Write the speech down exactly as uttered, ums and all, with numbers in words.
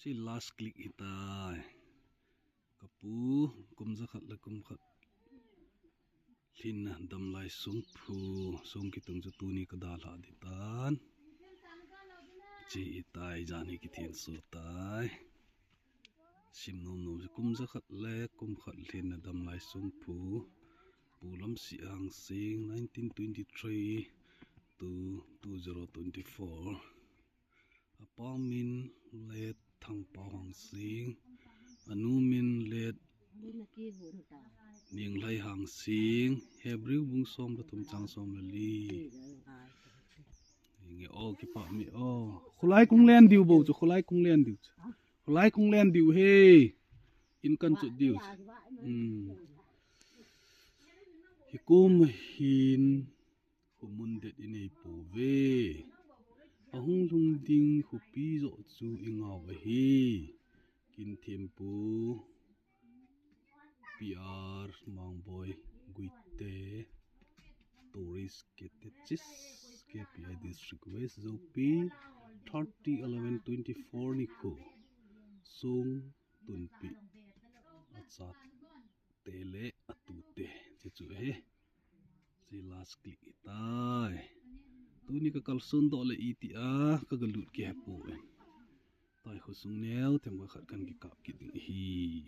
Ti last click hitai. Kapu, kum jakhat le kum khat lhinna damlai sungphu, sung kitung chu tuni kadalhah ding tan. Chi hitai, jani kithin su tai. Sim nom nom chu kum jakhat le kum khat lhinna damlai sungphu. Pu Lamsihang Sing, nineteen twenty-three to two zero twenty-four. Apa min Late Thangpao Hangsing, anu min Late Ninglhai Hangsing, Hebrew bung som le thum chang som le li. Nge o, kipah mi o. Khulai kung len diu bou chu, khulai kung len diu chu. Khulai kung len diu he. In kan chu diu chu. Hmm. Hikum hin Khomun det inei pouve. Ahung lhung ding khopi joh chu ingau ahi. Kinthempu P R Mangboi Guite, Tourist Catechist, K P I District West Zopi, thirty eleven twenty-four nikho. Sung tunpi. Achat te le atute. Che chu he. Che last click hitai. Tuni kakalson doh le iti a, kagalut kei hepoi. Tai khosung neo, themkhat kan kikap kit ding ahi.